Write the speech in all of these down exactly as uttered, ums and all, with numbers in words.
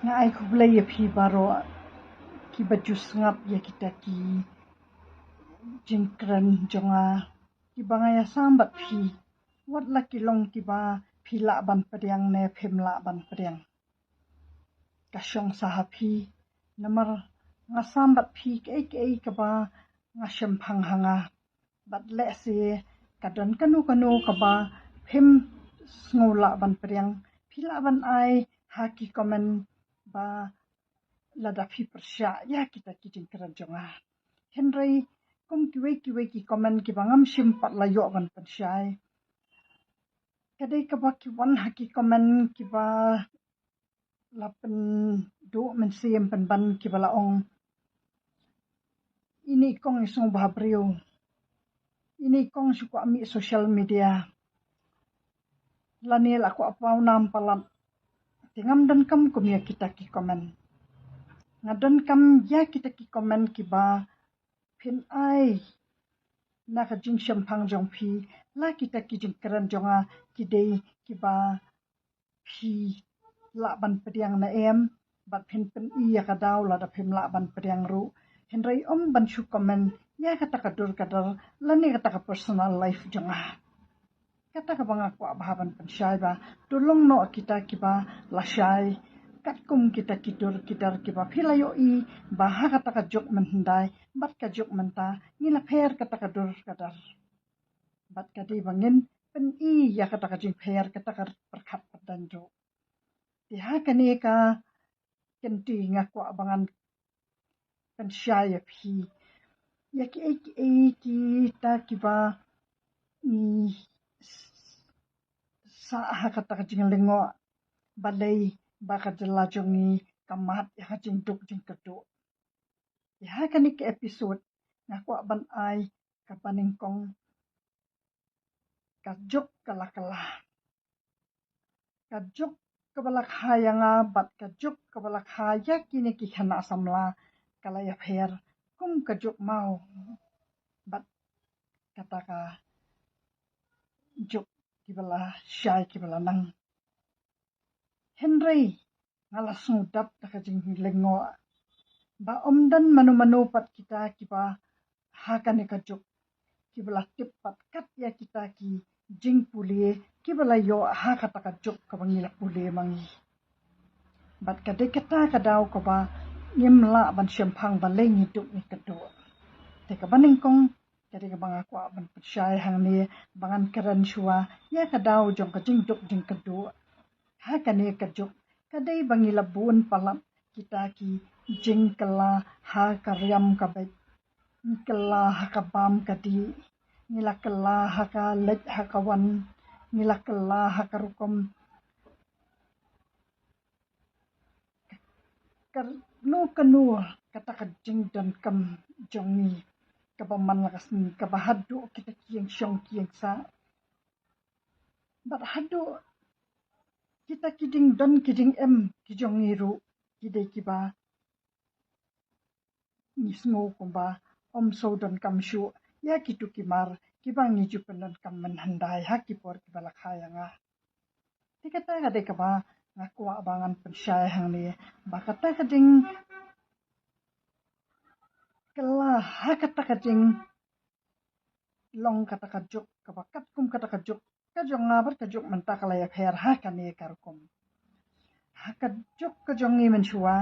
Nga ai khublei ïa phi baroh kiba ju sngap ïa kita ki jingkren jong nga, kiba nga ïasam bad phi, wat la ki long kiba phi lah ban pdiang ne phim lah ban pdiang. Ka shong sa ha phi, namar nga sam bad phi kaei kaei kaba nga shemphang ha nga. Bad lehse ka don kano kano kaba phim sngew lah ban pdiang, phi lah ban ai ha ki comment ba lada phi pyrshah ïa kita ki jingkren jong nga. Hynrei kum kiwei kiwei ki comment kiba ngam shym pat la ïoh ban pynshai, ka dei kaba ki wan ha ki comment kiba la pynduh mynsiem pynban, kiba la ong, ini kong i sngewbha briew, ini kong shu kwah mih social media, lane la kwah paw nam palat. Te ngam donkam kum ïa kita ki comment. Nga donkam ïa kita ki comment kiba phin ai na ka jingshemphang jong phi, la kita ki jingkren jong nga ki dei kiba phi lah ban pdiang ne em, bad phin pyni ïa ka daw lada phim lah ban pdiang ruh. Hynrei ym ban shu comment ïa kata ka dur ka dar lane kata ka personal life jong nga. Kata kaba nga kwah bha ban pynshai ba to long noh kita kiba la shai katkum kita ki dur ki dar kiba phi la ïohi ba ha kata ka juk mynhyndai bad ka juk mynta ngi la pher kata ka dur ka dar. Bad ka dei ba ngin pyni ïa kata ka jingpher, kata ka pyrkhat pyrdan ruh. Te ha kane ka kynti nga kwah ba ngan pynshai ïa phi ïa kiei kiei kita kiba ngi sah ha kata ka jinglyngngoh, balei ba ka jylla jong ngi ka mad ïa ka jingduk jingkyrduh. Te ha kane ka episode nga kwah ban ai kaba nyngkong, ka juk ka la kylla. Ka juk kaba la kha ïa nga bad ka juk kaba la kha ïa kine ki khynnah samla ka la ïapher kum ka juk maw bad kata ka juk kiba la shai kiba la nang. Hynrei nga la sngewdap da ka jinglyngngoh ba ym don mano mano pat kita kiba ha kane ka juk kiba la tip pat kat ïa kita ki jingpule kiba la ïoh ha kata ka juk kaba ngi la pule ma ngi. Bad ka dei kata ka daw kaba ngim lah ban shemphang balei ngi duk ngi kyrduh. Te kaba nyngkong ka dei kaba nga kwah ban pynshai hangne ba ngan kren shuwa ïa ka daw jong ka jingduk jingkyrduh. Ha kane ka juk ka dei ba ngi la bun palat kita ki jingkylla ha ka riam ka beit. Ngi kylla ha ka bam ka dih, ngi la kylla ha ka leit ha ka wan, ngi la kylla ha ka rukom kano kano kata ka jingdonkam jong ngi kaba man la ka sngi kaba haduh kita ki ïing shong ki ïing sah. Bad haduh kita ki jingdon ki jingem ki jong ngi ruh ki dei kiba ngi sngew kumba ym shu donkam shuh ïa kitu ki mar kiba ngi ju pyndonkam mynhyndai ha ki por kiba la kha ïa nga. Te kata ka dei kaba nga kwah ba ngan pynshai hangne ba kata ka jingkylla ha kata ka jinglong kata ka juk kaba katkum kata ka juk ka jong nga bad ka juk mynta ka la ïapher ha kane ka rukom. Ha ka juk ka jong ngi mynshuwa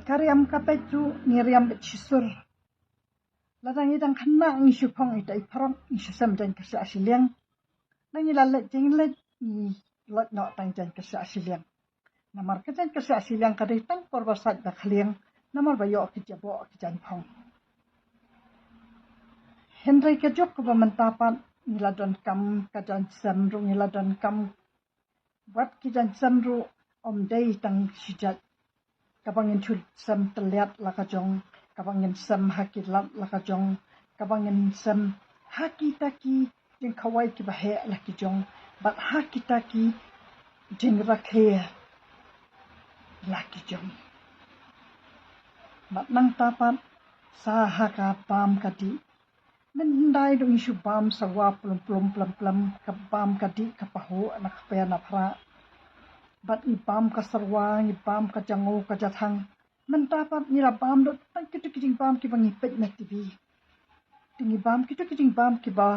ka riam ka beit ruh ngi riam beit shisur. Lada ngi dang khynnah ngi shu phong ita i phrok ngi shu sem jaiñ kyrsiew shiliang. Nang ngi la leit jingïaleit ngi leit noh tang jaiñ kyrsiew shiliang. Namar ka jaiñ kyrsiew shiliang ka dei tang por ba sait ba khlieng namar ba ïoh ki jaboh ki jaiñ phong. Hynrei ka juk kaba mynta pat ngi la donkam ka jaiñ sem ruh ngi la donkam wat ki jaiñ sem ruh ym dei tang shi jait. Kaba ngin shu sem tylliat la ka jong, kaba ngin sem ha ki lad la ka jong, kaba ngin sem ha kita ki jingkhawai kiba heh la ki jong bad ha kita ki jingrakhe la ki jong. Bad nangta pat sa ha ka bam ka dih. Mynhyndai ruh ngi shu bam sawa plum plum plem plem, ka bam ka dih ka pahuh na kper na phra. Bad ngi bam ka serwa, ngi bam ka jangu ka jathang. Mynta pat ngi la bam lut tang kito ki jingbam kiba ngi peit na T V. Te ngi bam kito ki jingbam kiba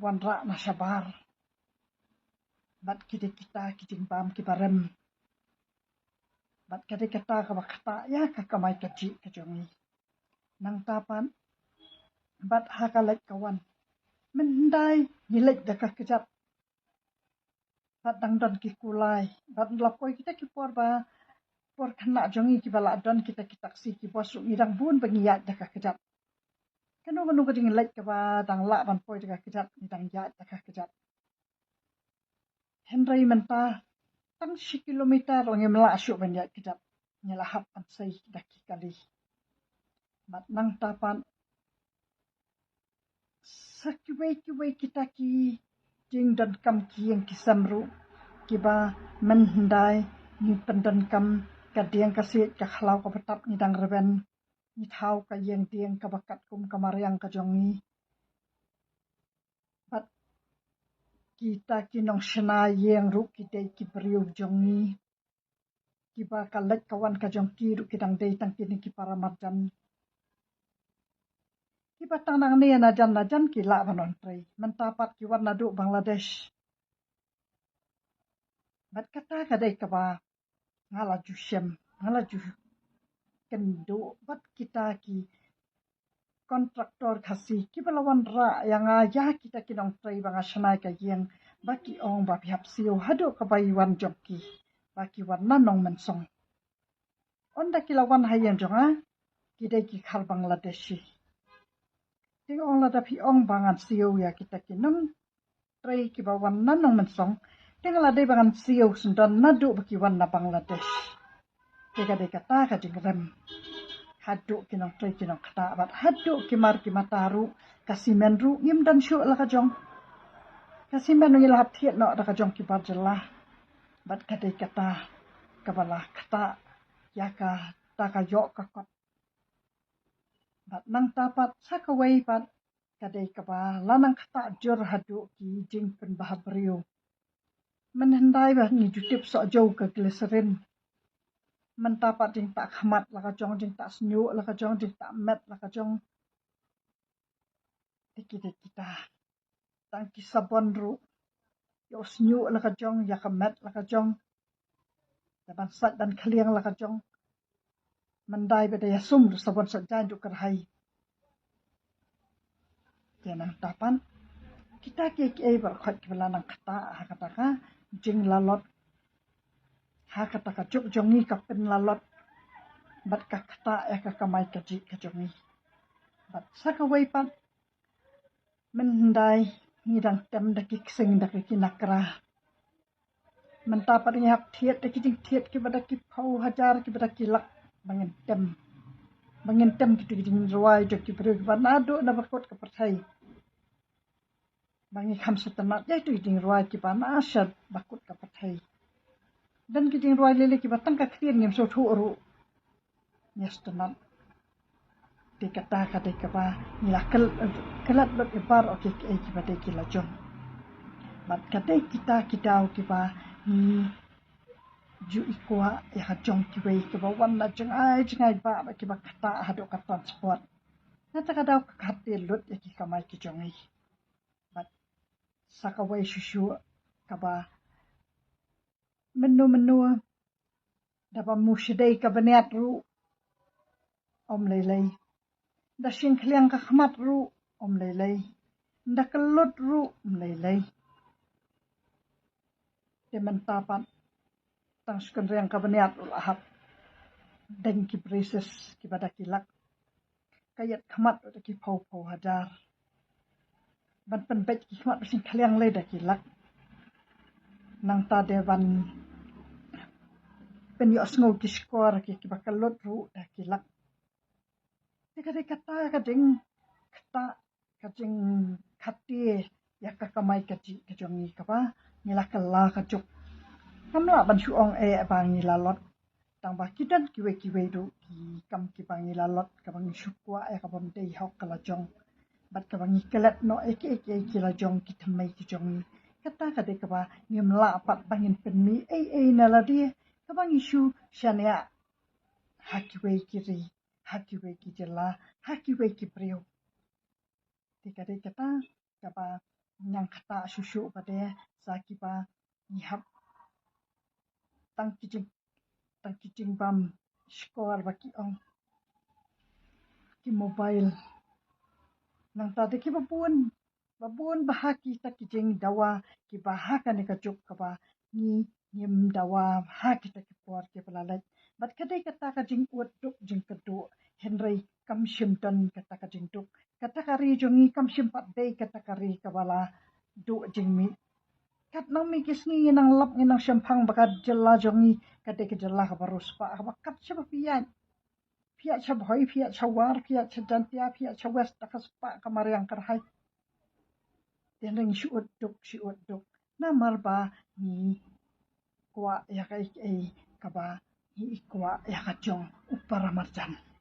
wanrah na shabar. Bad kito kita ki jingbam kiba rem. Bad ka dei kata kaba ktah ïa ka kamai kajih ka jong ngi. Nangta pat bad ha ka leit ka wan, mynhyndai ngi leit da ka kjat. Bad dang don ki kulai, bad la poi kita ki por ba, por khynnah jong ngi kiba la don kita ki taksi ki bos ruh ngi dang bun ba ngi ïaid da ka kjat. Kano kano ka jingleit kaba dang lah ban poi da ka kjat ngi dang ïaid da ka kjat. Hynrei mynta tang shi kilometer ruh ngim lah shuh ban ïaid kjat, ngi la hap ban sei da ki kali. Bad nangta pat sa kiwei kiwei kita ki jingdonkam ki ïing ki sem ruh, kiba mynhyndai ngi pyndonkam ka dieng ka siej ka khlaw kaba tap ngi dang rben, ngi thaw ka ïing dieng kaba katkum ka mariang ka jong ngi. Bad kita ki nongshna ïing ruh ki dei ki briew jong ngi, kiba ka leit ka wan ka jong ki ruh ki dang dei tang kine ki para marjan, kiba tang nangne na jan na jan ki lah ban wan trei. Mynta pat ki wan naduh Bangladesh. Bad kata ka dei kaba nga la ju shem, nga la ju kynduh bad kita ki kontraktor Khasi kiba la wanrah ïa nga ïa kita ki nongtrei ba nga shna ïa ka ïing, ba ki ong ba phi hap siew haduh kaba wan jong ki, ba ki wan na Nongmynsong. Ynda ki la wan ha ïing jong nga, ki dei ki khar Bangladeshi. Te nga ong lada phi ong ba ngan siew ïa kita ki nongtrei kiba wan na Nongmynsong, te nga la dei ba ngan siew syndon naduh ba ki wan na Bangladesh. Te ka dei kata ka jingrem. Haduh ki nongtrei ki nongktah bad haduh ki mar ki mata ruh, ka simen ruh ngim don shuh la ka jong. Ka simen ruh ngi la hap thied noh da ka jong ki bar jylla. Bad ka dei kata kaba la ktah ïa kata ka ïoh ka kot. Bad nangta pat sa kawei pat ka dei kaba la nang ktah jur haduh ki jingpynbha briew. Mynhyndai ba ngi ju tip soh jew ka glycerin, mynta pat jingtah khmat la ka jong, jingtah shñiuh la ka jong, jingtah met la ka jong. Te ki dei kita. Tang ki sabon ruh, ïa u shñiuh la ka jong, ïa ka met la ka jong, ïa ban sait ban khlieng la ka jong. Mynta ba da ïa sum ruh sabon sait jaiñ ruh kyrhai. Te nangta pat kita kiei kiei baroh khoit kiba la nang ktah ha kata ka jinglalot, ha kata ka juk jong ngi ka pynlalot bad ka ktah ïa ka kamai kajih ka jong ngi. Bad sa kawei pat, mynhyndai ngi dang tem da ki ksing da ki nakra. Mynta pat ngi hap thied da ki jingthied kiba da ki phew hajar kiba da ki lak ba ngin tem, ba ngin tem kito ki jingrwai jong ki briew kiba naduh na bakut ka pyrthei. Ba ngi kham sngewtynnat ïa kito ki jingrwai kiba na sha bakut ka pyrthei. Don ki jingrwai lei lei kiba tang ka ktien ngim sngewthuh ruh. Ngi sngewtynnat. Te kata ka dei kaba ngi la klet lut ïa baroh kiei kiei kiba dei ki la jong. Bad ka dei kita ki daw kiba ngi ju i kwah ïa ka jong kiwei kiba wan na jngai jngai ba kiba ktah haduh ka transport. Na kata ka daw ka khatir lut ïa ki kamai ki jong ngi. Bad sa kawei shuh shuh kaba mynno mynno da ba mu shadei ka bniat ruh, ym lei lei. Da shim khliang ka khmat ruh, ym lei lei. Da kyllut ruh, ym lei lei. Te mynta pat tang shu kynriang ka bniat ruh la hap deng ki braces kiba da ki lak. Ka ïat khmat ruh da ki phew phew hajar. Ban pynbeit ki khmat ba shim khliang lei da ki lak. Nangta de ban pynïohsngew ki shkor ki, kiba kyllut ruh da ki lak. Te ka dei kata ka jingktah, ka jingkhatia ïa ka kamai kajih ka jong ngi kaba ngi la kylla ka juk. Ngam lah ban shu ong eh ba ngi la lot. Tang ba ki don kiwei kiwei ruh ki kam kiba ngi la lot kaba ngi shu kwah ïa ka bym dei hok ka la jong. Bad kaba ngi klet noh ïa kiei kiei ki la jong ki thymmei ki jong ngi. Kata ka dei kaba ngim lah pat ba ngin pynmih ei ei na lade kaba ngi shu shaniah ha kiwei ki ri, ha kiwei ki jylla, ha kiwei ki briew. Te ka dei kata kaba nang kata shuh shuh pat de sa kiba ngi hap tang ki jing tang ki jingbam shkor ba ki ong ki mobile. Nangta de kiba bun ba bun ba ha kita ki jingdawa kiba ha kane ka juk kaba ngi ngim dawa ha kita ki por kiba la leit. Bad ka dei kata ka jingud duk jingkyrduh, hynrei kam shym don kata ka jingduk. Kata ka ri jong ngi kam shym pat dei kata ka ri kaba la duh jingmih. Katno mih ki sngi ngi nang lap ngi nang shemphang ba ka jylla jong ngi ka dei ka jylla kaba riewspah kaba kat shaba phi ïaid. Phi ïaid sha Bhoi, phi ïaid sha War, phi ïaid sha Jaintia, phi ïaid sha West, da ka spah ka mariang ka rhai. Te ngi shu ud duk, shu ud duk. Namar ba ngi kwah ïa kaei kaei kaba ngi kwah ïa ka jong u paramarjan.